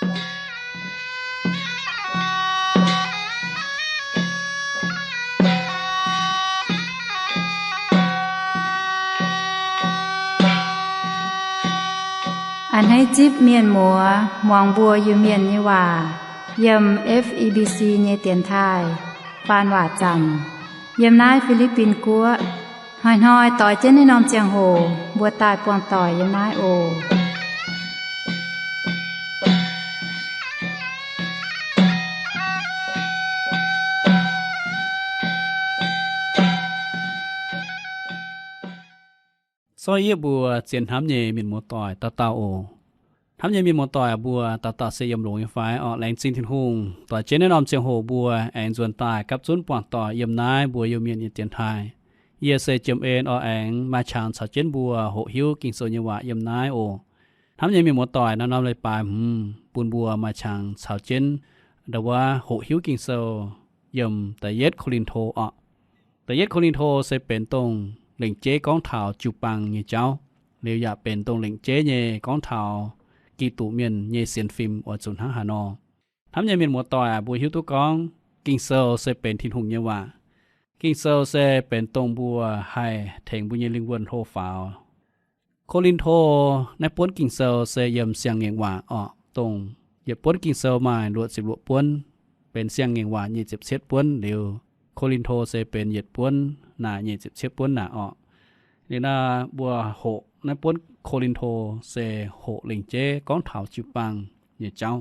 A'hneiv zipv mienh muoz muangx mbuo Iu-Mienh nyei waac yiem F E B C nyei dienx taaih faan waac zanc yiem naaiv Fi^li^bin Guoqv. Hnoi-hnoi doix jienv naaiv norm ziangh hoc mbuo daaih buangh doic yiem naaiv oc. Sorv yiev mbuo zien hnamv nyei mienh muoz-doic dauh dauh oc. Hnamv nyei mienh muoz-doic mbuo dauh dauh se yiem longx nyei fai? Orqc, laengz zingh Tin-Hungh doix jienv naaiv norm ziangh hoc mbuo aengx nzuonx daaih gapv zunv buangh doic yiem naaiv mbuo Iu-Mienh nyei dienx taaih. Yie se Jiem En orqc, aengx maaih qangx caux jienv mbuo hoqc hiuv Ging-Sou nyei waac yiem naaiv oc. Hnamv nyei mienh muoz-doic, naaiv norm leiz-baaix hmz bun mbuo maaih qangx caux jienv ndau wuov hoqc hiuv Ging-Sou yiem Da'yietv Ko^lin^to orqc. Da'yietv Ko^lin^to se benx dongh lengc jeiv gorngv taux jiu-baang nyei jauv, liuz yaac benx dongh lengc jeiv nyei gorngv taux Giduc mienh nyei sienx fim oix zuqc hnangv haaix nor. Hnamv nyei mienh muoz-doic, mbuo hiuv duqv gorngv Ging-Sou se benx Tin-Hungh nyei waac. Ging-Sou se benx dongh mbuo haih tengx mbuo nyei lingh wuonh hlo faaux. Ko^lin^to naaiv buonv Ging-Sou se yiem Siang-Ngaengc Waac orqc, dongh yietc buonv Ging-Sou maaih luoqc ziepc luoqc buonv, benx Siang-Ngaengc Waac nyic ziepc cietv buonv liuz, Ko^lin^to se benx yietc buonv naaic nyic ziepc cietv buonv naaic orqc. Liuz naaiv mbuo hoqc naaiv buonv Ko^lin^to se hoqc lengc jeiv gorngv taux jiu-baang nyei jauv.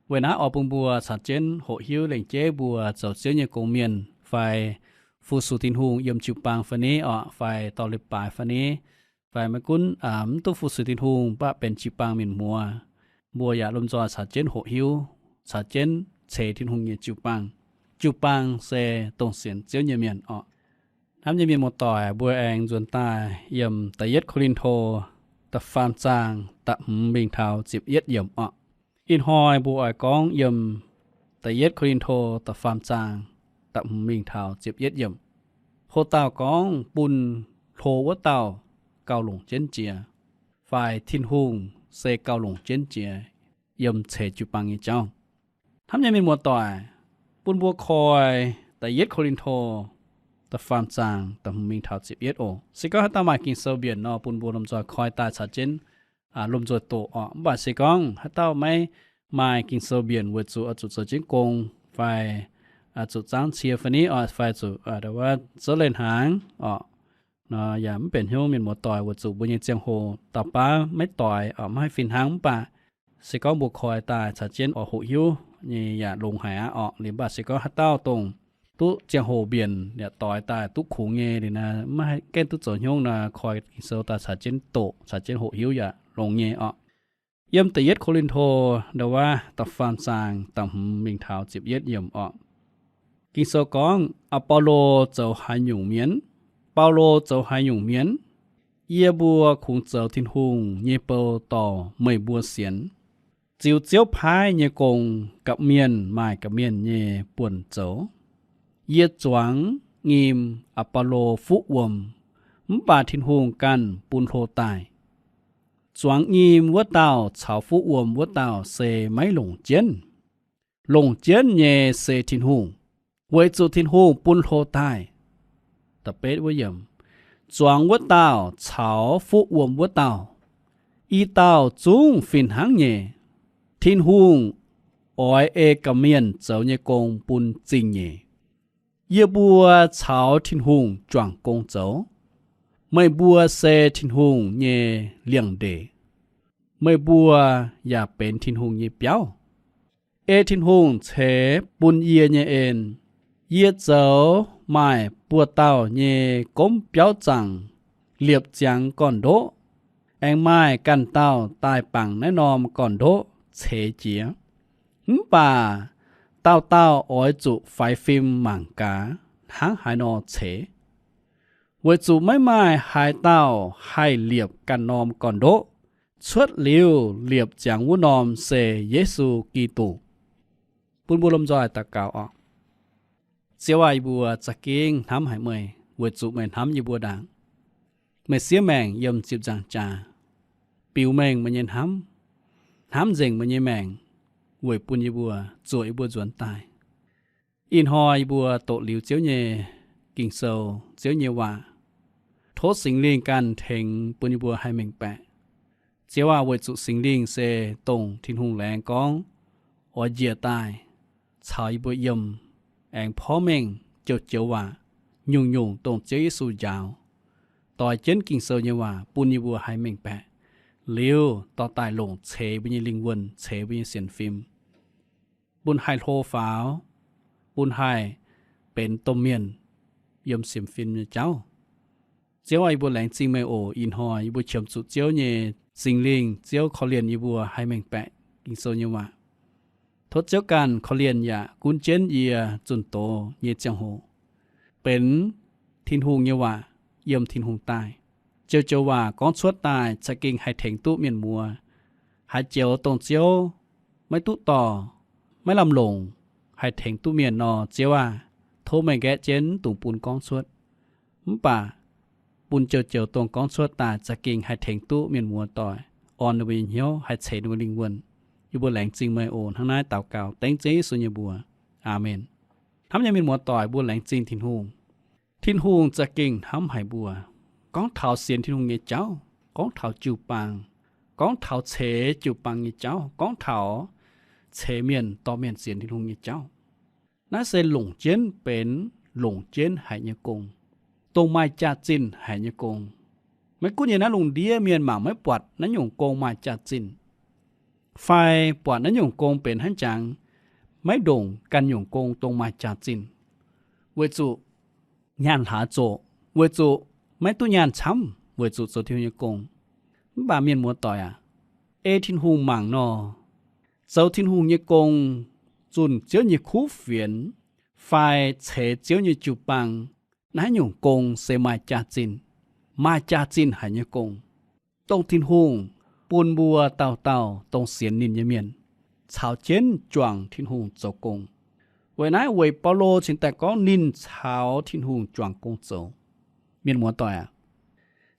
Weic naaiv oix bun mbuo caux jienv hoqc hiuv lengc jeiv mbuo zoux Ziouv nyei gong mienh fai fu-sux Tin-Hungh yiem jiu-baang fai ni orqc, fai dorh leiz-baaix fai ni, fai maiv gunv mv duqv fu-sux Tin-Hungh mv baac benx jiu-baang mienh muoz, mbuo yaac lomh nzoih caux jienv hoqc hiuv, caux jienv ceix Tin-Hungh nyei jiu-baang. Jiu-baang se dongh sienx Ziouv nyei mienh orqc. Hnamv nyei mienh muoz-doic, mbuo aengx nzuonx daaih yiem Da'yietv Ko^lin^to da'faam zaang da'hmz mingh taux ziepc yietv yiemc orqc. Ih hnoi mbuo oix gorngv yiem Da'yietv Ko^lin^to da'faam zaang da'hmz mingh taux ziepc yietv yiemc. Ho dauh gorngv bun hlo wuov dauh gauh longc jienv jiex, fai Tin-Hungh se gauh longc jienv jiex yiem ceix jiu-baang nyei jauv. Hnamv nyei mienh muoz-doic, bun mbuo koi Da'yietv Ko^lin^to da'faam zaang da'hmz mingh taux ziepc yietv oc. Se gorngv haaix dauh maaih Ging-Sou mbienc nor, bun mbuo lomh nzoih koi daaih caux jienv lomh nzoih doqc orqc. Mv baac se gorngv haaix dauh maiv maaih Ging-Sou mbienc weic zuqc oix zuqc zoux jienv gong fai zuqc zaangv cie fai ni orqc, fai zuqc wuov zouv leiz-hnaangx orqc, nor yaac mv benx hnyouv mienh muoz-doic weic zuqc mbuo nyei ziangh hoc dauh baav maiv doix orqc, maiv haih fih hnangv. Mv baac se gorngv mbuo koi daaih caux jienv oix hoqc hiuv nyei yaac longx haic aqv orqc. Liuz mv baac se gorngv haaix dauh dongh duqv ziangh hoc mbienc yaac doix daaih duqv kungx nyei liuz naaiv, maiv haih gaengh duqv zoux hnyouv nor, koi Ging-Sou daaih caux jienv doqc, caux jienv hoqc hiuv yaac longx nyei orqc. Yiem Da'yietv Ko^lin^to ndau wuov da'faam zaang da'hmz mingh taux ziepc yietv yiemc orqc. Ging-Sou gorngv, Aa^baulo zoux haaix nyungc mienh? Baulo zoux haaix nyungc mienh? Yie mbuo kungx zoux Tin-Hungh nyei bou dorh meih mbuo sienx. Ziux Ziouv paaiv nyei gong, gapv mienh maaih gapv mienh nyei buonc zoux. Yie zuangx nyim, Aa^baulo fuqv wuom, mv baac Tin-Hungh ganh bun hlo daaih. Zuangx nyim wuov dauh caux fuqv wuom wuov dauh se maiv longc jienv. Longc jienv nyei se Tin-Hungh, weic zuqc Tin-Hungh bun hlo daaih. Zuangx wuov dauh caux fuqv wuom wuov dauh, i dauh zungv fih hnangv nyei. Tin-Hungh oix ei gapv mienh zoux nyei gong bun zingh nyeic. Yie mbuo caux Tin-Hungh juangc gong zoux. Meih mbuo se Tin-Hungh nyei liangx-ndeic. Meih mbuo yaac benx Tin-Hungh nyei biauv. Ei Tin-Hungh ceix bun yie nyei en, yie zoux maaih buoz-dauh nyei gomv biauv zaangc liepc ziangx gorn-ndoqv. Aengx maaih ganh dauh daaih bangc naaiv norm gorn-ndoqv ceix jiez. Mv baac dauh dauh oix zuqc faix fim mangc gaax hnangv haaix nor ceix, weic zuqc maiv maaih haaix dauh haih liepc ganh norm gorn-ndoqv. Cuotv liuz liepc ziangx wuov norm se Yesu Giduc. Bun mbuo lomh nzoih daux gaux oc. Ziouv aah, yie mbuo za'gengh hnamv haic meih weic zuqc meih hnamv yie mbuo ndaangc. Meih siev maengc yiem ziepc nzaangc jaax, biux mengh meih nyei hnamv, hnamv nzengc meih nyei maengc, weic bun yie mbuo zuoqc yie mbuo nzuonx daaih. Ih hnoi yie mbuo doqc liuz Ziouv nyei Ging-Sou, Ziouv nyei waac, tov Singx Lingh ganh tengx bun yie mbuo haih mengh baeqc. Ziouv aah, weic zuqc Singx Lingh se dongh Tin-Hungh laengz gorngv oix njiec daaih caux yie mbuo yiem, aengx porv mengh joux-joux waac, nyungc-nyungc dongh Ziouv Yesu njaaux, doix jienv Ging-Sou nyei waac bun yie mbuo haih mengh baeqc, liuz dorh daaih longc ceix mbuo nyei lingh wuonh, ceix mbuo nyei sienx fim, bun haih hlo faaux, bun haih benx domh mienh yiem sienx fim nyei jauv. Ziouv aah, yie mbuo laengz zingh meih oc. Ih hnoi yie mbuo qiemx zuqc Ziouv nyei Singx Lingh, Ziouv korv-lienh yie mbuo haih mengh baeqc Ging-Sou nyei waac. Tov Ziouv ganh korv-lienh yaac gunv jienv yie zunh doz nyei ziangh hoc benx Tin-Hungh nyei waac yiem Tin-Hungh daaih. Joux-joux waac gorngv cuotv daaih za'gengh haih tengx duqv mienh muoz. Haaix joux dongh Ziouv maiv duqv dorh, maiv lamh longc haih tengx duqv mienh nor, Ziouv aah, tov meih nqaeqv jienv dungx bun gorngv cuotv. Mv baac bun joux-joux dongh gorngv cuotv daaih za'gengh haih tengx duqv mienh muoz doic, orn ninh mbuo nyei hnyouv, haih ceix ninh mbuo lingh wuonh. Yie mbuo laengz zingh meih oc. Hnangv naaiv daux gaux dengv Ziouv Yesu nyei mbuox. Aamen. Hnamv nyei mienh muoz doic, mbuo laengz zingh Tin-Hungh. Tin-Hungh za'gengh hnamv haic mbuo. Gorngv taux sienx Tin-Hungh nyei jauv, gorngv taux jiu-baang, gorngv taux ceix jiu-baang nyei jauv, gorngv taux ceix mienh dorh mienh sienx Tin-Hungh nyei jauv, naaiv se longc jienv benx longc jienv haic nyei gong, dongh maaih jaax-zinh haic nyei gong. Maiv gunv yiem naaiv lungh ndiev mienh mangc maiv buatc naaiv nyungc gong maaih jaax-zinh, fai buatc naaiv nyungc gong benx hnangv jangx, maiv ndongc ganh nyungc gong dongh maaih jaax-zinh, weic zuqc nyaanh hlaax zoqc, weic zuqc maiv duqv nyaanh camv weic zuqc zoux Tin-Hungh nyei gong. Mv baac mienh muoz doic aac, ei Tin-Hungh mangc nor, zoux Tin-Hungh nyei gong, zunh Ziouv nyei kuv fienx, fai ceix Ziouv nyei jiu-baang, naaiv nyungc gong se maaih jaax-zinh, maaih jaax-zinh haic nyei gong, dongh Tin-Hungh bun mbuo dauh dauh dongh sienx ninh nyei mienh caux jienv juangc Tin-Hungh zoux gong. Weic naaiv weic Baulo cingx daaih gorngv ninh caux Tin-Hungh juangc gong zoux. Mienh muoz doic aac,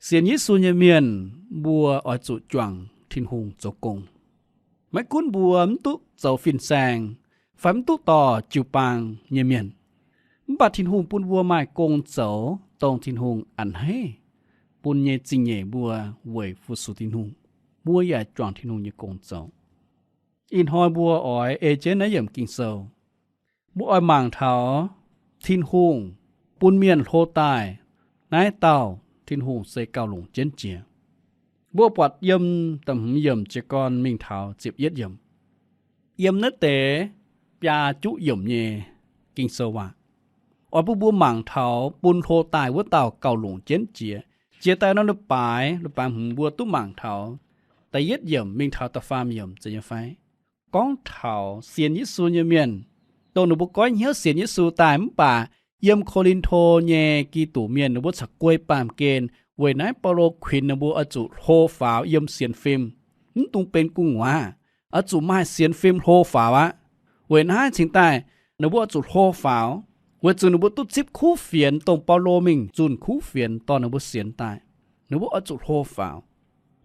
sienx Yesu nyei mienh mbuo oix zuqc juangc Tin-Hungh zoux gong. Maiv gunv mbuo mv duqv zoux fin-saeng fai mv duqv dorh jiu-baang nyei mienh, mv baac Tin-Hungh bun mbuo maaih gong zoux dongh Tin-Hungh a'hneiv bun nyei zingh nyeic mbuo weic fu-sux Tin-Hungh, mbuo yaac juangc Tin-Hungh nyei gong zoux. Ih hnoi mbuo oix ei jienv naaiv yiemc Ging-Sou. Mbuo oix mangc taux Tin-Hungh bun mienh hlo daaih naaiv dauh Tin-Hungh se gauh longc jienv jiex. Mbuo buatc yiem da'hmz yiemc jiez gorn mingh taux ziepc yietv yiemc. Yiem naaiv deix biaa juqv yiemc nyei Ging-Sou waac oix bun mbuo mangc taux bun hlo daaih wuov dauh gauh longc jienv jiex. Jiex daaih nor, leiz-baaix, leiz-baaix hmz mbuo duqv mangc taux da'yietv yiemc mingh taux da'faam yiemc zeiz nyei fai? Gorngv taux sienx Yesu nyei mienh, dongh ninh mbuo goiv hnyouv sienx Yesu daaih mv baac yiem Ko^lin^to nyei Giduc Mienh ninh mbuo caux guei baamh gen. Weic naaiv Baulo kuinx ninh mbuo oix zuqc hlo faaux yiem sienx fim, mv dungx benx gu'nguaaz, oix zuqc maaih sienx fim hlo faaux aqv. Weic naaiv cingx daaih ninh mbuo oix zuqc hlo faaux, weic zuqc ninh mbuo duqv zipv kuv fienx dongh Baulo mingh zunh kuv fienx dorh ninh mbuo sienx daaih. Ninh mbuo oix zuqc hlo faaux.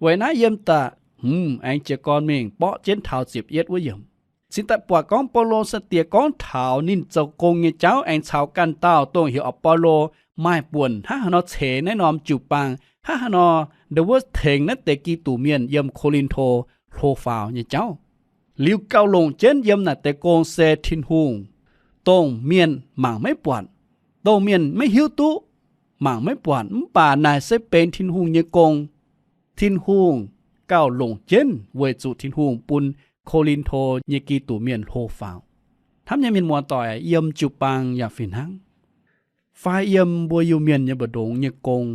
Weic naaiv yiem da'hmz aengx jiez gorn mingh borqv jienv taux ziepc yietv wuov yiemc, cingx daaih buatc gorngv Baulo sai-diex gorngv taux ninh zoux gong nyei jauv aengx caux ganh dauh dongh heuc Apollo maaih buonc hnangv haaix nor ceix naaiv norm jiu-baang, hnangv haaix nor ndau wuov tengx naaiv deix Giduc Mienh yiem Ko^lin^to hlo faaux nyei jauv. Liuz gauh longc jienv yiem naaic deix gong se Tin-Hungh, dongh mienh mangc maiv buatc, dongh mienh maiv hiuv duqv, mangc maiv buatc, mv baac naaic se benx Tin-Hungh nyei gong. Tin-Hungh gauh longc jienv weic zuqc Tin-Hungh bun Ko^lin^to nyei Giduc Mienh hlo faaux. Hnamv nyei mienh muoz-doic, yiem jiu-baang yaac fih hnangv. Fai yiem mbuo Iu-Mienh nyei mbu'ndongx nyei gong,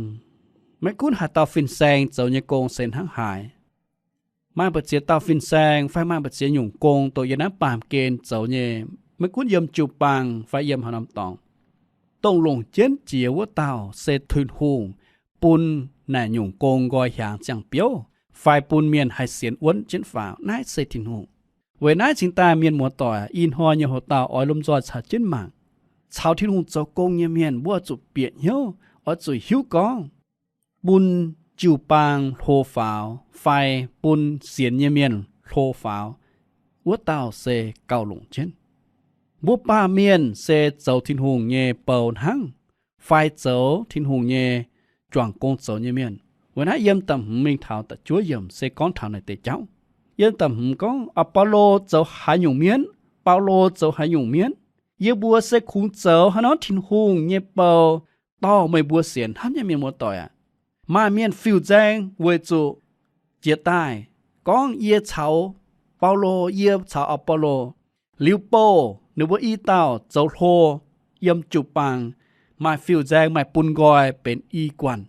maiv gunv haaix dauh fin-saeng zoux nyei gong se hnangv haaix, maaih mbu'ziex dauh fin-saeng fai maaih mbu'ziex nyungc gong dongh yiem naaiv baamh gen zoux nyei, maiv gunv yiem jiu-baang fai yiem haaix norm dorngx, dongh longc jienv jiex wuov dauh se Tin-Hungh bun naaic nyungc gong nqoi hiaangx ziangh biouv fai bun mienh haih sienx wuonv jienv faaux. Naaiv se Tin-Hungh. Weic naaiv cingx daaih mienh muoz-doic, ih hnoi nyei hoc-dauh oix lomh nzoih caux jienv mangc, caux Tin-Hungh zoux gong nyei mienh mbuo zuqc bieqc hnyouv, oix zuqc hiuv gorngv bun jiu-baang hlo faaux fai bun sienx nyei mienh hlo faaux, wuov dauh se gauh longc jienv. Mbuo baamh mienh se zoux Tin-Hungh nyei bou hnangv, fai zoux Tin-Hungh nyei juangc gong zoux nyei mienh. Weic naaiv yiem da'hmz mingh taux da'juov yiemc se gorngv taux naaic deix jauv. Yiem da'hmz gorngv, Apollo zoux haaix nyungc mienv, Baulo zoux haaix nyungc mienv, yie mbuo se kungx zoux haaix norm Tin-Hungh nyei bou dorh meih mbuo sienx hnamv nyei mienh muoz-doic aac. Maaih mienh fiuv-nzaeng weic zuqc jiex daaih gorngv, Yie caux Baulo, yie caux Apollo. Liuz bouh ninh mbuo i dauh zoux hlo yiem jiu-baang, maaih fiuv-nzaeng maaih bun nqoi benx i guanh,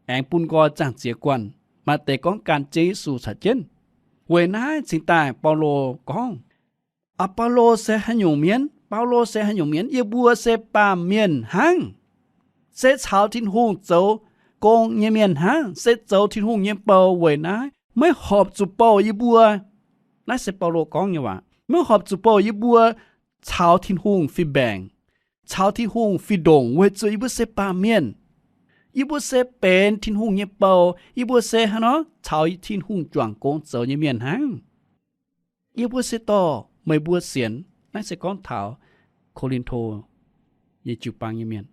aengx bun nqoi zaangc ziex guanh. Maaih deix gorngv gan jienv Yesu caux jienv. Weic naaiv cingx daaih Baulo gorngv, Apollo se haaix nyungc mienv, Baulo se haaix nyungc mienv, yie mbuo se baamh mienh hnangv, se caux Tin-Hungh zoux gong nyei mienh hnangv, se zoux Tin-Hungh nyei bou. Weic naaiv maiv horpc zuqc bouh yie mbuo. Naaiv se Baulo gorngv nyei waac. Maiv horpc zuqc bouh yie mbuo caux Tin-Hungh fih mbaengc, caux Tin-Hungh fih ndongc, weic zuqc yie mbuo se baamh mienh. Yie mbuo se benx Tin-Hungh nyei bou. Yie mbuo se haaix nor caux Tin-Hungh juangc gong zoux nyei mienh hnangv. Yie mbuo se dorh meih mbuo sienx. Naaiv se gorngv taux Ko^lin^to nyei jiu-baang nyei mienh.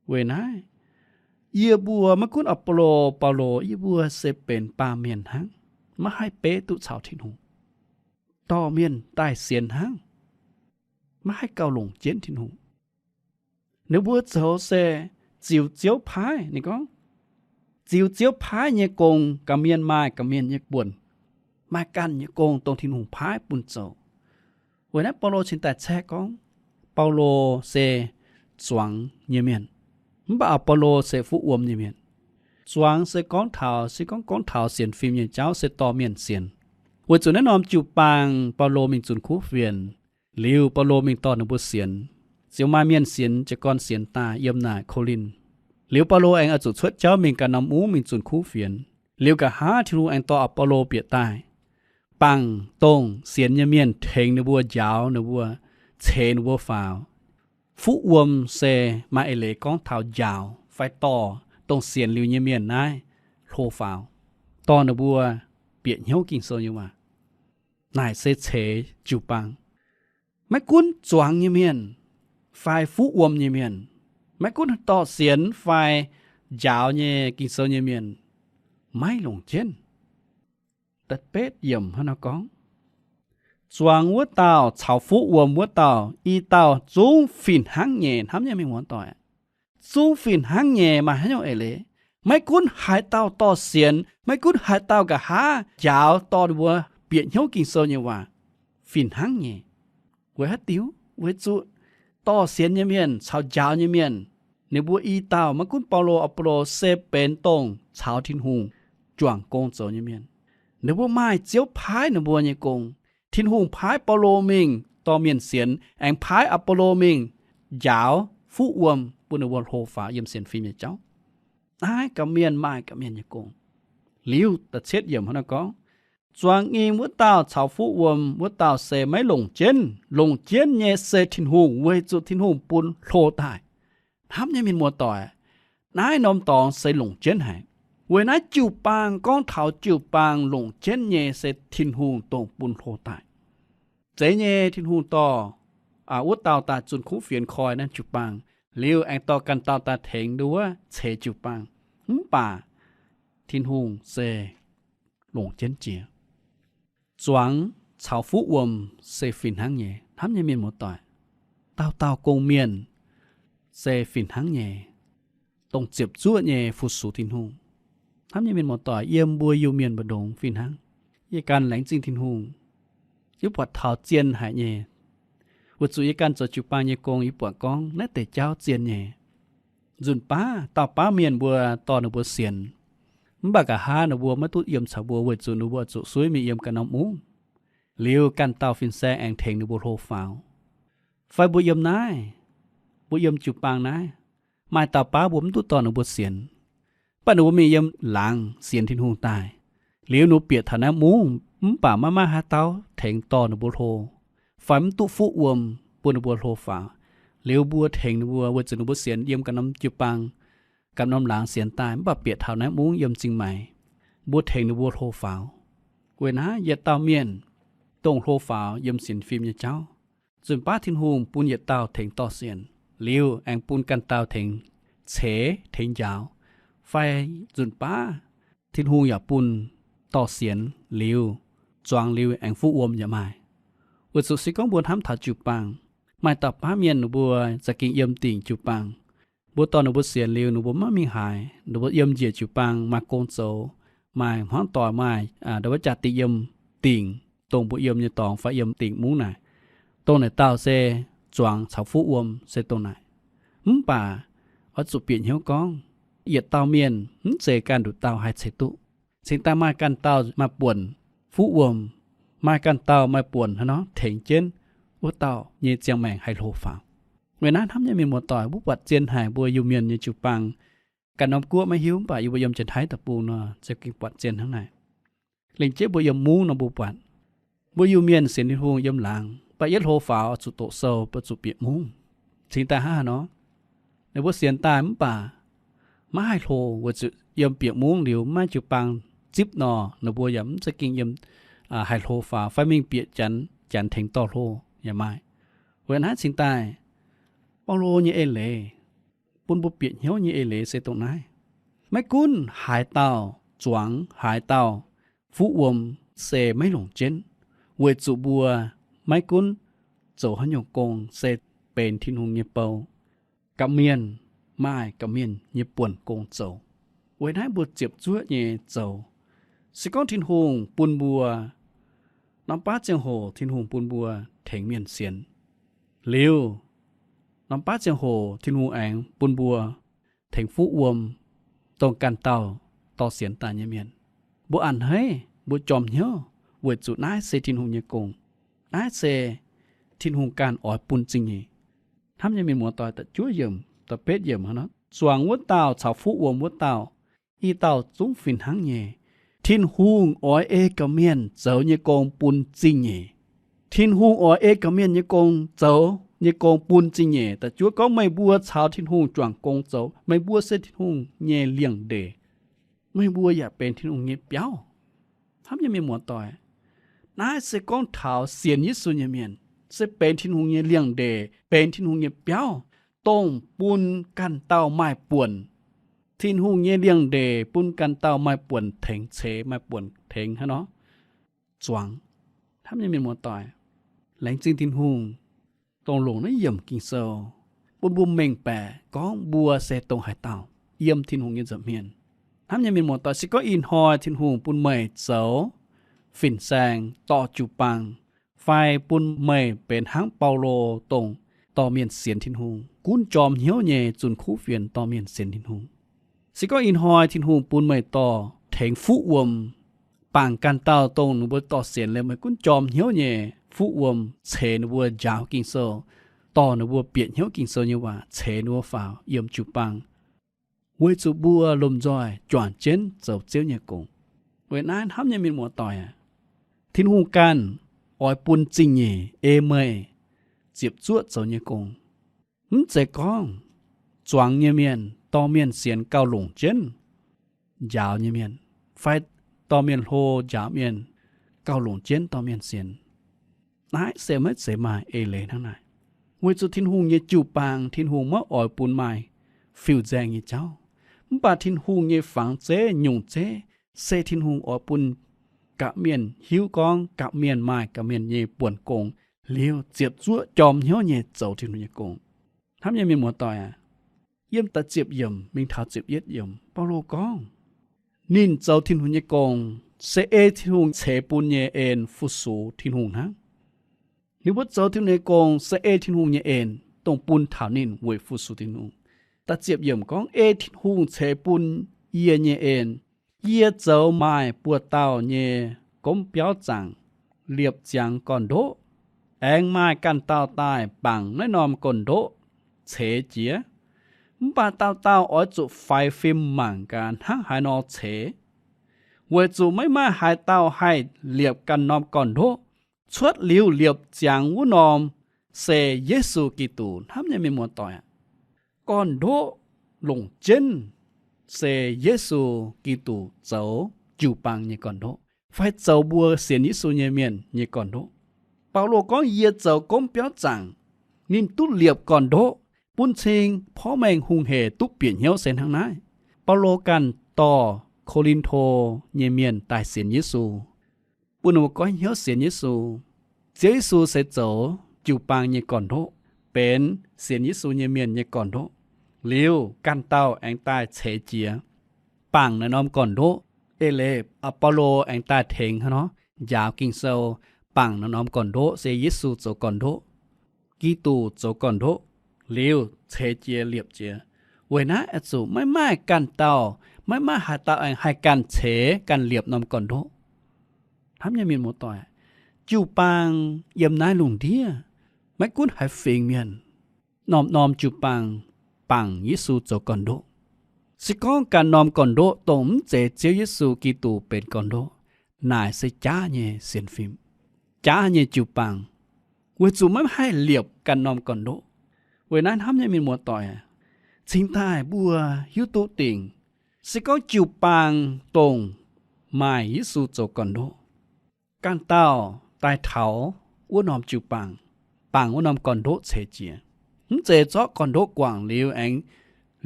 Weic naaiv, yie mbuo maiv gunv Apollo, Baulo, yie mbuo se benx baamh mienh hnangv, maiv haih beiv duqv caux Tin-Hungh. Dorh mienh daaih sienx hnangv, maiv haih gauh longc jienv Tin-Hungh. Ninh mbuo zoux se ziux Ziouv paaiv. Ninh gorngv, ziux Ziouv paaiv nyei gong, ga'mienh maaih ga'mienh nyei buonc, maaih ganh nyei gong dongh Tin-Hungh paaiv bun zoux. Weic naaiv Baulo cingx daaih caeqv gorngv, Baulo se zuangx nyei mienh, mv baac Apollo se fuqv wuom nyei mienh. Zuangx se gorngv taux, se gorngv, gorngv taux sienx fim nyei jauv se dorh mienh sienx. Weic zuqc naaiv norm jiu-baang Baulo mingh zunh kuv fienx, liuz Baulo mingh dorh ninh mbuo sienx. Ziouc maaih mienh sienx, jiez gorn sienx daaih yiem naaic Ko^lin. Liuz Baulo aengx oix zuqc cuotv jauv mingh ganh norm mungv mingh zunh kuv fienx. Liuz nqa'haav Tin-Hungh aengx dorh Apollo bieqc daaih, bangc dongh sienx nyei mienh tengx ninh mbuo, njaaux ninh mbuo, ceix ninh mbuo faaux. Fuqv wuom se maaih eix leiz gorngv taux njaaux fai dorh dongh sienx liuz nyei mienh naaiv hlo faaux, dorh ninh mbuo bieqc hnyouv Ging-Sou nyei waac. Naaic se ceix jiu-baang. Maiv gunv zuangx nyei mienh fai fuqv wuom nyei mienh, maiv gunv dorh sienx fai njaaux nyei Ging-Sou nyei mienh, maiv longc jienv. Da'betv yiemc hnangv nor gorngv, zuangx wuov dauh caux fuqv wuom wuov dauh i dauh zungv fih hnangv nyei. Hnamv nyei mienh muoz-doic, zungv fih hnangv nyei. Maaih haaix nyungc eix leiz, maiv gunv haaix dauh dorh sienx, maiv gunv haaix dauh nqa'haav njaaux dorh ninh mbuo bieqc hnyouv Ging-Sou nyei waac, fih hnangv nyei. Weic haaix diuc? Weic zuqc dorh sienx nyei mienh caux njaaux nyei mienh, ninh mbuo i dauh, maiv gunv Baulo, Apollo, se benx dongh caux Tin-Hungh juangc gong zoux nyei mienh. Ninh mbuo maaih Ziouv paaiv ninh mbuo nyei gong. Tin-Hungh paaiv Baulo mingh dorh mienh sienx, aengx paaiv Apollo mingh njaaux fuqv wuom bun ninh mbuo hlo faaux yiem sienx fim nyei jauv. Naaiv ga'mienh maaih ga'mienh nyei gong. Liuz da'cietv yiemc hnangv naaiv gorngv, zuangx nyim wuov dauh caux fuqv wuom wuov dauh se maiv longc jienv. Longc jienv nyei se Tin-Hungh, weic zuqc Tin-Hungh bun hlo daaih. Hnamv nyei mienh muoz-doic, naaiv norm dorngx se longc jienv haic. Weic naaiv jiu-baang, gorngv taux jiu-baang longc jienv nyei se Tin-Hungh dongh bun hlo daaih. Zeiz nyei, Tin-Hungh dorh wuov dauh daaih zunh kuv fienx koi naaiv jiu-baang, liuz aengx dorh ganh dauh daaih tengx nduov ceix jiu-baang. Mv baac Tin-Hungh se longc jienv jiex. Zuangx caux fuqv wuom se fih hnangv nyei. Hnamv nyei mienh muoz-doic, dauh dauh gong-mienh se fih hnangv nyei, dongh ziepc zuoqv nyei fu-sux Tin-Hungh. Hnamv nyei mienh muoz-doic, yiem mbuo Iu-Mienh mbu'ndongx fih hnangv. Yie ganh laengz zingh Tin-Hungh, yie buatc taux zien haic nyei. Weic zuqc yie ganh zoux jiu-baang nyei gong, yie buatc gorngv naaiv deix jauv zien nyei. Nzunc baav dauh baav mienh mbuo dorh ninh mbuo sienx, mv baac nqa'haav ninh mbuo maiv duqv yiem caux mbuo, weic zuqc ninh mbuo zuqc suiv mingh yiem ganh norm mungv. Liuz ganh dauh fin-saeng aengx tengx ninh mbuo hlo faaux. Fai mbuo yiem naaiv, mbuo yiem jiu-baang naaiv, maaih dauh baav mbuo mv duqv dorh ninh mbuo sienx, mv baac ninh mbuo mingh yiem laangz sienx Tin-Hungh daaih. Liuz ninh mbuo bieqc taux naaiv mungv, mv baac maiv maaih haaix dauh tengx dorh ninh mbuo hlo, fai mv duqv fuqv wuom bun ninh mbuo hlo faaux. Liuz mbuo tengx ninh mbuo, weic zuqc ninh mbuo sienx yiem ganh norm jiu-baang, ganh norm laangz sienx daaih, mv baac bieqc taux naaiv mungv yiem zingh maengx, mbuo tengx ninh mbuo hlo faaux. Weic naaiv yietc dauh mienh dongh hlo faaux yiem sienx fim nyei jauv. Nzunc baav Tin-Hungh bun yietc dauh tengx dorh sienx, liuz aengx bun ganh dauh tengx ceix tengx njaaux. Fai nzunc baav Tin-Hungh yaac bun dorh sienx liuz, zuangx liuz aengx fuqv wuom yaac maaih. Weic zuqc se gorngv mbuo hnamv taux jiu-baang, maaih dauh baav mienh ninh mbuo za'gengh yiem dingc jiu-baang. Mbuo dorh ninh mbuo sienx liuz, ninh mbuo maiv mingh haaix, ninh mbuo yiem njiec jiu-baang maaih gong zoux, maaih hmuangv doic, maaih ndau wuov jaa-dingh yiem dingc, dongh mbuo yiem nyei dorngx fai yiem dingc mungv naaic. Dongh naaic dauh se zuangx caux fuqv wuom se dongh naaic. Mv baac oix zuqc bieqc hnyouv gorngv, yietc dauh mienh mv zeiz ganh nduqc dauh haih ceix duqv. Cingx daaih maaih ganh dauh maaih buonc fuqv wuom, maaih ganh dauh maaih buonc hnangv nor tengx jienv wuov dauh nyei ziangh maengc haih hlo faaux. Weic naaiv hnamv nyei mienh muoz-doic, mbuo buatc zien haic mbuo Iu-Mienh nyei jiu-baang. Ganh norm guoqv maiv hiuv, mv baac yie mbuo yiem Janx-Taiv deic-bung nor ziouc gengh buatc zien hnangv naaic. Lengc jeiv mbuo yiem mungv nor mbuo buatc, mbuo Iu-Mienh sienx Tin-Hungh yiem laangz, mv baac yietv hlo faaux zuqc doqc sou, mbuo zuqc bieqc mungv. Cingx daaih hnangv haaix nor? Ninh mbuo sienx daaih mv baac maiv haih hlo, weic zuqc yiem bieqc mungv liuz maiv jiu-baang zipv nor, ninh mbuo yaac mv za'gengh yiem haih hlo faaux, fai mingh bieqc Janx, Janx tengx dorh hlo yaac maaih. Weic naaiv cingx daaih Baulo nyei eix leiz, bun mbuo bieqc hnyouv nyei eix leiz se dongh naaiv. Maiv gunv haaix dauh zuangx, haaix dauh fuqv wuom se maiv longc jienv, weic zuqc mbuo maiv gunv zoux haaix nyungc gong se benx Tin-Hungh nyei bou. Gapv mienh maaih gapv mienh nyei buonc gong zoux. Weic naaiv mbuo ziepc zuoqv nyei zoux. Se gorngv Tin-Hungh bun mbuo, norm baav ziangh hoc Tin-Hungh bun mbuo tengx mienh sienx. Liuz, norm baav ziangh hoc Tin-Hungh aengx bun mbuo tengx fuqv wuom, dongh ganh dauh dorh sienx daaih nyei mienh. Mbuo a'hneiv, mbuo jorm hnyouv weic zuqc naaiv se Tin-Hungh nyei gong. Naaiv se Tin-Hungh ganh oix bun zingh nyeic. Hnamv nyei mienh muoz-doic, da'juov yiemc, da'betv yiemc, zuangx wuov dauh caux fuqv wuom wuov dauh, i dauh zungv fih hnangv nyei. Tin-Hungh oix ei gorqv-mienh zoux nyei gong bun zingh nyeic. Tin-Hungh oix ei gorqv-mienh nyei gong zoux nyei gong bun zingh nyeic. Da'juov gorngv meih mbuo caux Tin-Hungh juangc gong zoux, meih mbuo se Tin-Hungh nyei liangx-ndeic. Meih mbuo yaac benx Tin-Hungh nyei biauv. Hnamv nyei mienh muoz-doic, naaiv se gorngv taux sienx Yesu nyei mienh, se benx Tin-Hungh nyei liangx-ndeic, benx Tin-Hungh nyei biauv, dongh bun ganh dauh maaih buonc. Tin-Hungh nyei liangx-ndeic bun ganh dauh maaih buonc tengx ceix, maaih buonc tengx hnangv nor zuangx. Hnamv nyei mienh muoz-doic, laengz zingh Tin-Hungh dongh longc naaiv yiemc Ging-Sou bun mbuo mengh baeqc gorngv mbuo se dongh haaix dauh yiem Tin-Hungh nyei nza'hmien. Hnamv nyei mienh muoz-doic, se gorngv ih hnoi Tin-Hungh bun meih zoux fin-saeng dorh jiu-baang, fai bun meih benx hnangv Baulo dongh dorh mienh sienx Tin-Hungh, gunv jorm hnyouv nyei zunh kuv fienx dorh mienh sienx Tin-Hungh. Se gorngv ih hnoi Tin-Hungh bun meih dorh tengx fuqv wuom, bangc ganh dauh dongh ninh mbuo dorh sienx liemh meih gunv jorm hnyouv nyei fuqv wuom ceix ninh mbuo njaaux Ging-Sou, dorh ninh mbuo bieqc hnyouv Ging-Sou nyei waac, ceix ninh mbuo faaux yiem jiu-baang, weic zuqc mbuo lomh nzoih juangc jienv zoux Ziouv nyei gong. Weic naaiv hnamv nyei mienh muoz-doic aac, Tin-Hungh ganh oix bun zingh nyeic ei meih ziepc zuoqv zoux nyei gong. Mv zeiz gorngv zuangx nyei mienh dorh mienh sienx gauh longc jienv njaaux nyei mienh, fai dorh mienh hlo njaaux mienh gauh longc jienv dorh mienh sienx. Naaiv se maiv zeiz maaih eix leiz hnangv naaic. Weic zuqc Tin-Hungh nyei jiu-baang, Tin-Hungh maiv oix bun maaih fiuv-nzaeng nyei jauv. Mv baac Tin-Hungh nyei fangx zeiv, nyungc zeiv, se Tin-Hungh oix bun gapv mienh hiuv gorngv gapv mienh maaih gapv mienh nyei buonc gong, liuz ziepc zuoqv jorm hnyouv nyei zoux Tin-Hungh nyei gong. Hnamv nyei mienh muoz-doic aac, yiem da'ziepc yiemc mingh taux ziepc yietv yiemc, Baulo gorngv, ninh zoux Tin-Hungh nyei gong se ei Tin-Hungh ceix bun nyei en fu-sux Tin-Hungh hnangv. Ninh mbuo zoux Tin-Hungh nyei gong se ei Tin-Hungh nyei en dongh bun taux ninh weic fu-sux Tin-Hungh. Da'ziepc yiemc gorngv, ei Tin-Hungh ceix bun yie nyei en, yie zoux maaih buoz-dauh nyei gomv biauv zaangc, liepc ziangx gorn-ndoqv. Aengx maaih ganh dauh daaih bangc naaiv norm gorn-ndoqv ceix jiez. Mv baac dauh dauh oix zuqc faix fim mangc gaax hnangv haaix nor ceix, weic zuqc maiv maaih haaix dauh haih liepc ganh norm gorn-ndoqv. Cuotv liuz liepc ziangx wuov norm se Yesu Giduc. Hnamv nyei mienh muoz-doic aac, gorn-ndoqv longc jienv se Yesu Giduc zoux jiu-baang nyei gorn-ndoqv, fai zoux mbuo sienx Yesu nyei mienh nyei gorn-ndoqv. Baulo gorngv, yie zoux gomv biauv zaangc, ninh duqv liepc gorn-ndoqv, bun cing porv mengh hungh hec duqv bieqc hnyouv se hnangv naaiv. Baulo ganh dorh Ko^lin^to nyei mienh daaih sienx Yesu, bun ninh mbuo goiv hnyouv sienx Yesu. Ziouv Yesu se zoux jiu-baang nyei gorn-ndoqv, benx sienx Yesu nyei mienh nyei gorn-ndoqv. Liuz ganh dauh aengx daaih ceix jiez, bangc naaiv norm gorn-ndoqv. Eix leiz Baulo aengx daaih tengx hnangv nor, njaaux Ging-Sou, bangc naaiv norm gorn-ndoqv se Yesu zoux gorn-ndoqv, Giduc zoux gorn-ndoqv, liuz ceix jiez liepc jiez. Weic naaiv oix zuqc maiv maaih ganh dauh, maiv maaih haaix dauh aengx haih ganh ceix ganh liepc norm gorn-ndoqv. Hnamv nyei mienh muoz-doic, jiu-baang yiem naaiv lungh ndiev, maiv gunv haaix fingx mienh, norm-norm jiu-baang bangc Yesu zoux gorn-ndoqv. Se gorngv ganh norm gorn-ndoqv dongh mv zeiz Ziouv Yesu Giduc benx gorn-ndoqv, naaic se jaav nyei sienx fim, jaav nyei jiu-baang, weic zuqc maiv haih liepc ganh norm gorn-ndoqv. Weic naaiv hnamv nyei mienh muoz-doic, cingx daaih mbuo hiuv duqv dingc, se gorngv jiu-baang dongh maaih Yesu zoux gorn-ndoqv, ganh dauh daaih taux wuov norm jiu-baang, bangc wuov norm gorn-ndoqv ceix jiez. Mv zeiz zorqv gorn-ndoqv guangc liuz aengx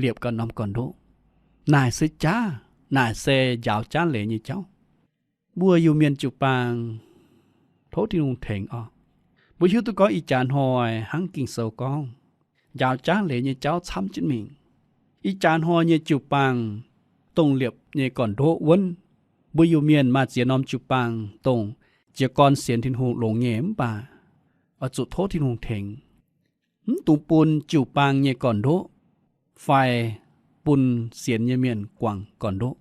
liepc ganh norm gorn-ndoqv. Naaic se jaav, naaic se njaaux jaav leiz nyei jauv. Mbuo Iu-Mienh jiu-baang, tov Tin-Hungh tengx oc. Mbuo hiuv duqv gorngv ih jaax hnoi hnangv Ging-Sou gorngv, njaaux jaav leiz nyei jauv camv jienv mingh. Ih jaax hnoi nyei jiu-baang dongh liepc nyei gorn-ndoqv wuonv. Mbuo Iu-Mienh maaih ziex norm jiu-baang dongh jiez gorn sienx Tin-Hungh longx nyei mv baac oix zuqc tov Tin-Hungh tengx, mv dungx bun jiu-baang nyei gorn-ndoqv fai bun sienx nyei mienh guangc gorn-ndoqv.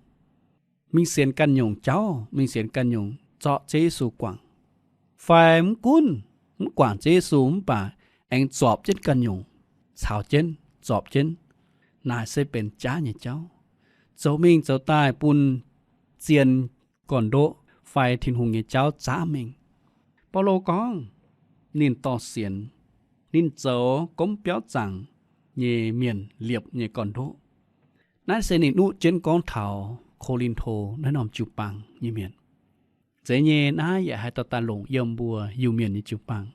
Mingh sienx ganh nyungc jauv, mingh sienx ganh nyungc zorqv Ziouv Yesu guangc. Fai mv gunv mv guangc Ziouv Yesu mv baac aengx zorpc jienv ganh nyungc, caux jienv, zorpc jienv, naaic se benx jaav nyei jauv, zoux mingh zoux daaih bun zien gorn-ndoqv fai Tin-Hungh nyei jauv zaamv mingh. Baulo gorngv, ninh dorh sienx, ninh zoux gomv biauv zaangc nyei mienh liepc nyei gorn-ndoqv. Naaiv se ninh nuqv jienv gorngv taux Ko^lin^to naaiv norm jiu-baang nyei mienh. Zeiz nyei, naaiv yaac haih dorh daaih longc yiem mbuo Iu-Mienh nyei jiu-baang.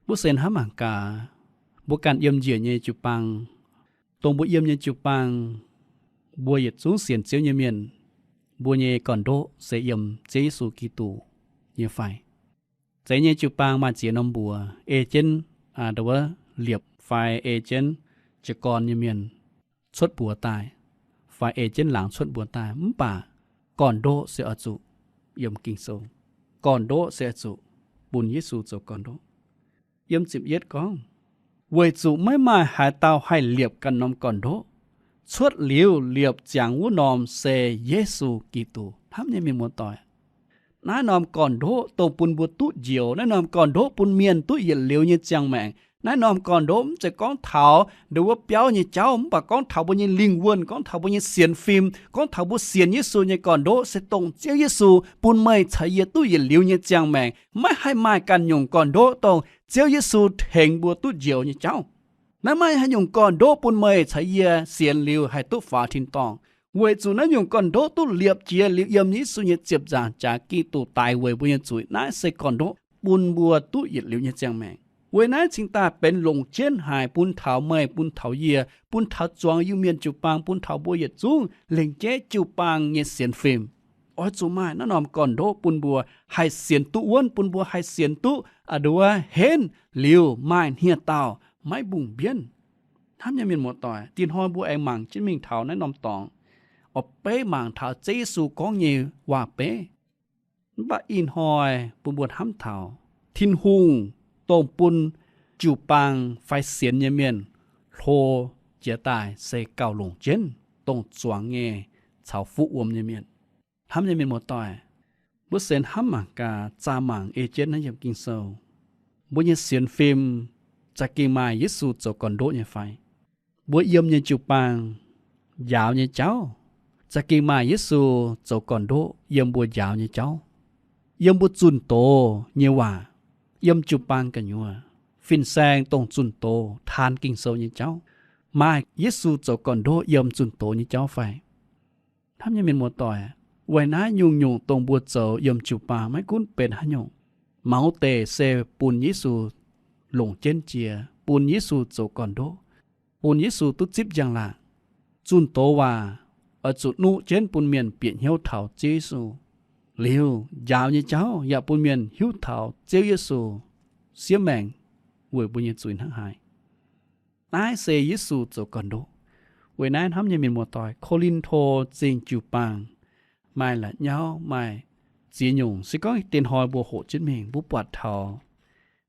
Mbuo se hnamv mangc gaax, mbuo ganh yiem njiec nyei jiu-baang, dongh mbuo yiem nyei jiu-baang, mbuo yietc zungv sienx Ziouv nyei mienh, mbuo nyei gorn-ndoqv se yiem Ziouv Yesu Giduc nyei fai? Zeiz nyei, jiu-baang maaih ziex norm mbuox ei jienv, aa, ndau wuov liepc fai ei jienv jiez gorn nyei mienh cuotv mbuox daaih, fai ei jienv laangz cuotv mbuox daaih. Mv baac gorn-ndoqv se oix zuqc yiem Ging-Sou. Gorn-ndoqv se oix zuqc bun Yesu zoux gorn-ndoqv. Yiem ziepc yietv gorngv, weic zuqc maiv maaih haaix dauh haih liepc ganh norm gorn-ndoqv. Cuotv liuz liepc ziangx wuov norm se Yesu Giduc. Hnamv nyei mienh muoz-doic, naaiv norm gorn-ndoqv dongh bun mbuo duqv njoux, naaiv norm gorn-ndoqv bun mienh duqv yietc liuz nyei ziangh maengc. Naaiv norm gorn-ndoqv mv zeiz gorngv taux ndau wuov biauv nyei jauv, mv baac gorngv taux mbuo nyei lingh wuonh, gorngv taux mbuo nyei sienx fim, gorngv taux mbuo sienx Yesu nyei gorn-ndoqv se dongh Ziouv Yesu bun meih caux yie duqv yietc liuz nyei ziangh maengc. Maiv haih maaih ganh nyungc gorn-ndoqv dongh Ziouv Yesu tengx mbuo duqv njoux nyei jauv. Naaiv maiv haaix nyungc gorn-ndoqv bun meih caux yie sienx liuz haih duqv faaux tin-dorngh, weic zuqc naaiv nyungc gorn-ndoqv duqv liepc jiex liuz yiem Yesu nyei ziepc nzaangc jaax, Giduc daix weic mbuo nyei zuiz. Naaiv se gorn-ndoqv bun mbuo duqv yietc liuz nyei ziangh maengc. Weic naaiv cingx daaih benx longc jienv haic bun taux meih, bun taux yie, bun taux zuangx Iu-Mienh jiu-baang, bun taux mbuo yietc zungv lengc jeiv jiu-baang nyei sienx fim. Oix zuqc maaih naaiv norm gorn-ndoqv bun mbuo haih sienx duqv wuonv, bun mbuo haih sienx duqv a'nduov henv liuz maaih hniev-daauh maiv mbungh mbienv. Hnamv nyei mienh muoz-doic, dinh hnoi mbuo aengx mangc jienv mingh taux naaiv norm dorngx, oix beiv mangc taux Ziouv Yesu gorngv nyei waac-beiv. Mv baac ih hnoi bun mbuo hnamv taux Tin-Hungh dongh bun jiu-baang fai sienx nyei mienh hlo jiez daaih se gauh longc jienv dongh zuangx nyei caux fuqv wuom nyei mienh. Hnamv nyei mienh muoz-doic, mbuo se hnamv mangc gaax, zaah mangc ei jienv naaiv yiem Ging-Sou. Mbuo nyei sienx fim za'gengh maaih Yesu zoux gorn-ndoqv nyei fai? Mbuo yiem nyei jiu-baang njaaux nyei jauv za'gengh maaih Yesu zoux gorn-ndoqv yiem mbuo njaaux nyei jauv, yiem mbuo zunh doz nyei waac, yiem jiu-baang gu'nyuoz fin-saeng dongh zunh doz taan Ging-Sou nyei jauv, maaih Yesu zoux gorn-ndoqv yiem zunh doz nyei jauv fai? Hnamv nyei mienh muoz-doic, weic naaiv nyungc-nyungc dongh mbuo zoux yiem jiu-baang maiv gunv benx haaix nyungc, Mouz deic se bun Yesu longc jienv jiex, bun Yesu zoux gorn-ndoqv, bun Yesu duqv zipv njang-laangc. Zunh doz waac oix zuqc nuqv jienv bun mienh bieqc hnyouv taux Ziouv Yesu. Liuz njaaux nyei jauv yaac bun mienh hiuv taux Ziouv Yesu siev maengc weic mbuo nyei zuiz hnangv haaix. Naaiv se Yesu zoux gorn-ndoqv. Weic naaiv hnamv nyei mienh muoz-doic, Ko^lin^to Zingh jiu-baang maaih la'nyauv, maaih ziex nyungc. Se gorngv diex hnoi mbuo hoqc jienv mingh, mbuo buatc taux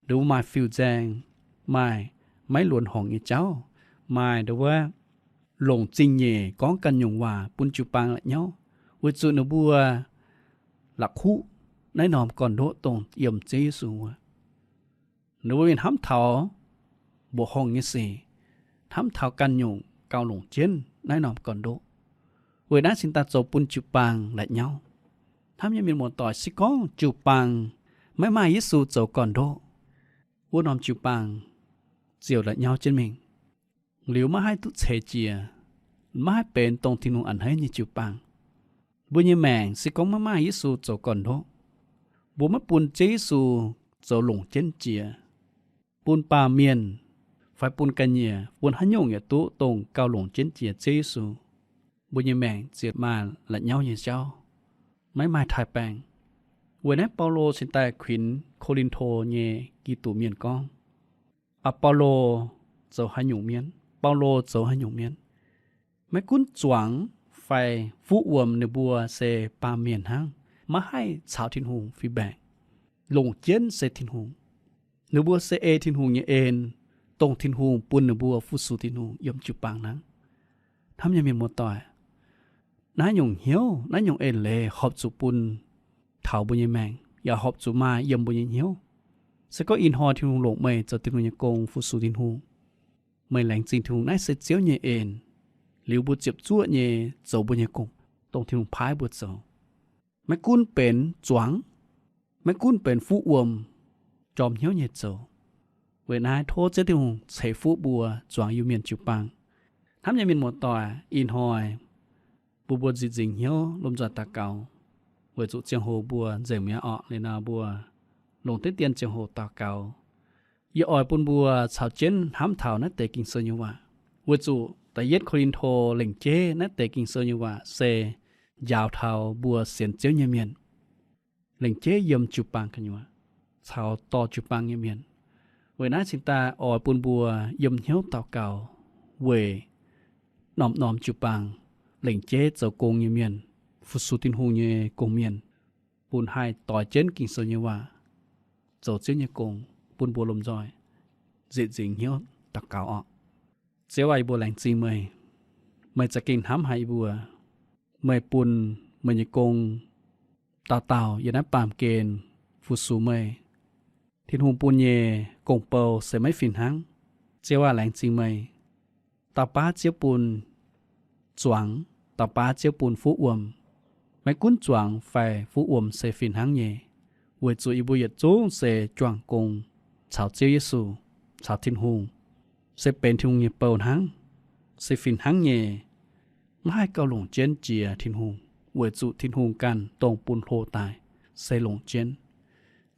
nduov maaih fiuv-nzaeng, maaih maiv luonx horngc nyei jauv, maaih nduov longc zingh nyeic gorngv ganh nyungc waac bun jiu-baang la'nyauv, weic zuqc ninh mbuo la'kuqv naaiv norm gorn-ndoqv dongh yiem Ziouv Yesu wuov. Ninh mbuo mingh hnamv taux mbuoqc horngh nyei sic, hnamv taux ganh nyungc gauh longc jienv naaiv norm gorn-ndoqv. Weic naaiv cingx daaih zoux bun jiu-baang la'nyauv. Hnamv nyei mienh muoz-doic, se gorngv jiu-baang maiv maaih Yesu zoux gorn-ndoqv, wuov norm jiu-baang ziouc la'nyauv jienv mingh. Liuz maiv haih duqv ceix jiez, maiv haih benx dongh Tin-Hungh a'hneiv nyei jiu-baang. Mbuo nyei maengc se gorngv maiv maaih Yesu zoux gorn-ndoqv, mbuo maiv bun Ziouv Yesu zoux longc jienv jiex, bun baamh mienh fai bun ga'nyiec, bun haaix nyungc yaac duqv dongh gauh longc jienv jiex Ziouv Yesu, mbuo nyei maengc ziouc maaih la'nyauv nyei jauv, maiv maaih taaix-baengh. Weic naaiv Baulo cingx daaih kuinx Ko^lin^to nyei Giduc mienh gorngv, Aa^baulo zoux haaix nyungc mienh? Baulo zoux haaix nyungc mienh? Maiv gunv zuangx fai fuqv wuom, ninh mbuo se baamh mienh hnangv, maiv haih caux Tin-Hungh fih mbaengc. Longc jienv se Tin-Hungh. Ninh mbuo se ei Tin-Hungh nyei en, dongh Tin-Hungh bun ninh mbuo fu-sux Tin-Hungh yiem jiu-baang hnangv. Hnamv nyei mienh muoz-doic, naaiv nyungc hnyouv, naaiv nyungc eix leiz horpc zuqc bun taux mbuo nyei maengc, yaac horpc zuqc maaih yiem mbuo nyei hnyouv. Se gorngv ih hnoi Tin-Hungh longc meih zoux Tin-Hungh nyei gong fu-sux Tin-Hungh, meih laengz zingh Tin-Hungh, naaiv se Ziouv nyei en. Liuz mbuo ziepc zuoqv nyei zoux mbuo nyei gong, dongh Tin-Hungh paaiv mbuo zoux. Maiv gunv benx zuangx, maiv gunv benx fuqv wuom, jorm hnyouv nyei zoux. Weic naaiv tov Ziouv Tin-Hungh ceix fuqv mbuo zuangx Iu-Mienh jiu-baang. Hnamv nyei mienh muoz-doic, ih hnoi bun mbuo nzieqc nzingc hnyouv lomh nzoih daux gaux, weic zuqc ziangh hoc mbuo nzengc mi'aqv orqc. Liuz nor mbuo longc diqv dien ziangh hoc daux gaux. Yie oix bun mbuo caux jienv hnamv taux naaiv deix Ging-Sou nyei waac, weic zuqc da'yietv Ko^lin^to lengc jeiv naaiv deix Ging-Sou nyei waac se njaaux taux mbuo sienx Ziouv nyei mienh, lengc jeiv yiem jiu-baang gu'nyuoz caux dorh jiu-baang nyei mienh. Weic naaiv cingx daaih oix bun mbuo yiem hnyouv daux gaux weic norm-norm jiu-baang, lengc jeiv zoux gong nyei mienh, fu-sux Tin-Hungh nyei gong-mienh, bun haih doix jienv Ging-Sou nyei waac, zoux Ziouv nyei gong, bun mbuo lomh nzoih nzieqc nzingc hnyouv daux gaux orqc. Ziouv aac, yie mbuo laengz zingh meih. Meih za'gengh hnamv haic yie mbuo. Meih bun meih nyei gong dauh dauh yiem naaiv baamh gen fu-sux meih. Tin-Hungh bun nyei gong-bou se maiv fih hnangv. Ziouv aac, laengz zingh meih. Dauh baav Ziouv bun zuangx, dauh baav Ziouv bun fuqv wuom. Maiv gunv zuangx fai fuqv wuom se fih hnangv nyei, weic zuqc yie mbuo yietc zungv se juangc gong caux Ziouv Yesu, caux Tin-Hungh, se benx Tin-Hungh nyei bou hnangv, se fih hnangv nyei. Maiv haih gauh longc jienv jiex Tin-Hungh, weic zuqc Tin-Hungh ganh dongh bun hlo daaih se longc jienv.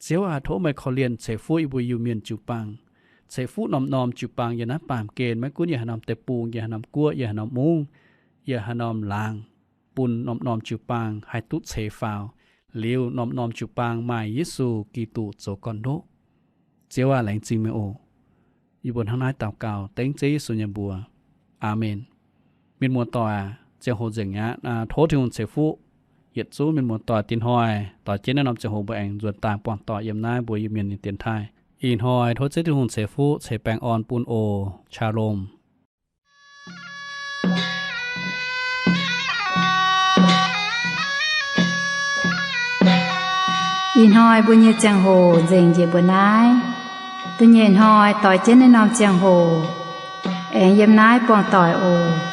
Ziouv aac, tov meih korv-lienh ceix fuqv yie mbuo Iu-Mienh jiu-baang, ceix fuqv norm-norm jiu-baang yiem naaiv baamh gen, maiv gunv yiem haaix norm deic-bung, yiem haaix norm guoqv, yiem haaix norm mungv, yiem haaix norm laangz, bun norm-norm jiu-baang haih duqv ceix faaux, liuz norm-norm jiu-baang maaih Yesu Giduc zoux gorn-ndoqv. Ziouv aac, laengz zingh meih oc. Yie mbuo hnangv naaiv daux gaux dengv Ziouv Yesu nyei mbuox. Aamen. Mienh muoz-doic aac, ziangh hoc nzengc aqv. Tov Tin-Hungh ceix fuqv yietc zungv mienh muoz-doic. Diex hnoi doix jienv naaiv norm ziangh hoc mbuo aengx nzuonx daaih buangh doic yiem naaiv mbuo Iu-Mienh nyei dienx taaih. Ih hnoi tov Ziouv Tin-Hungh ceix fuqv ceix baengh orn bun oc. Shalom. Ih hnoi mbuo nyei ziangh hoc nzengc njiec mbuo naaiv. Da'nyeic hnoi doix jienv naaiv norm ziangh hoc aengx yiem naaiv buangh doic oc.